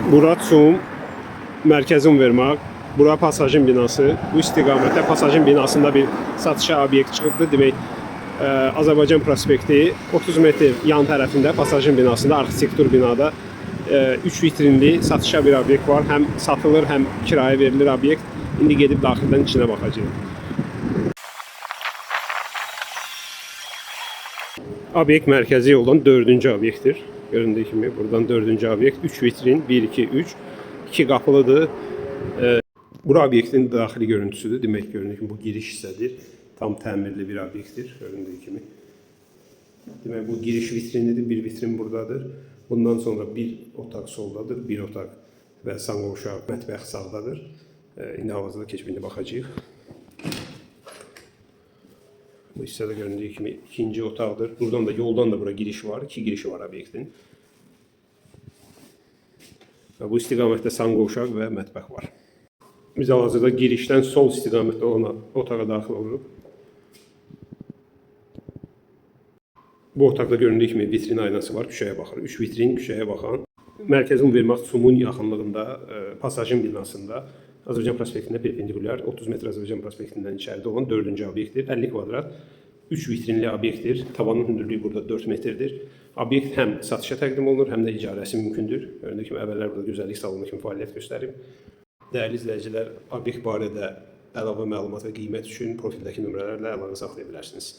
Bura TSUM, Mərkəzi Univermaq, bura Pasajın binası. Bu istiqamətdə Pasajın binasında bir satışa obyekt çıxıbdır. Demək, Azərbaycan prospekti 30 metr yan tərəfində Pasajın binasında, arxitektur binada 3 vitrinli satışa bir obyekt var. Həm satılır, həm kirayə verilir obyekt. İndi gedib daxildən içinə baxacağıq. Obyekt mərkəzi yoldan 4-cü obyektdir. Göründüyü kimi buradan 4-cü obyekt 3 vitrin, 1 2 3, 2 qapılıdır. Bura obyektin daxili görüntüsüdür. Demək göründüyü kimi bu giriş hissədir. Tam təmirli bir obyektdir göründüyü kimi. Demək bu giriş vitrinidir, bir vitrin buradadır. Bundan sonra bir otaq soldadır, bir otaq və sanqovşaq, mətbəx sağdadır. İndi hal-hazırda keçib indi baxacağıq. Bu hissədə göründüyü kimi ikinci otaqdır. Buradan da yoldan da bura giriş var. İki girişi var obyektin. Və bu istiqamətdə sanqovşaq və mətbəx var. Biz hal-hazırda girişdən sol istiqamətdə olan otağa daxil oluruq. Bu otaqda göründüyü kimi vitrin aynası var, küçəyə baxır. 3 vitrin küçəyə baxan. Mərkəzi Univermaq TSUM-un yaxınlığında, Pasajın binasında, Azərbaycan prospektində perpendikulyar 30 metr Azərbaycan prospektindən içəridə olan 4-cü obyektdir. 50 kvadrat 3 vitrinli obyektdir. Tavanın hündürlüyü burada 4 metrdir. Obyekt həm satışa təqdim olunur, həm də icarəsi mümkündür. Göründüyü kimi əvvəllər burada gözəllik salonu kimi fəaliyyət göstərib. Dəyərli izləyicilər, obyekt barədə əlavə məlumat və qiymət üçün profildəki nömrələrlə əlaqə saxlaya bilərsiniz.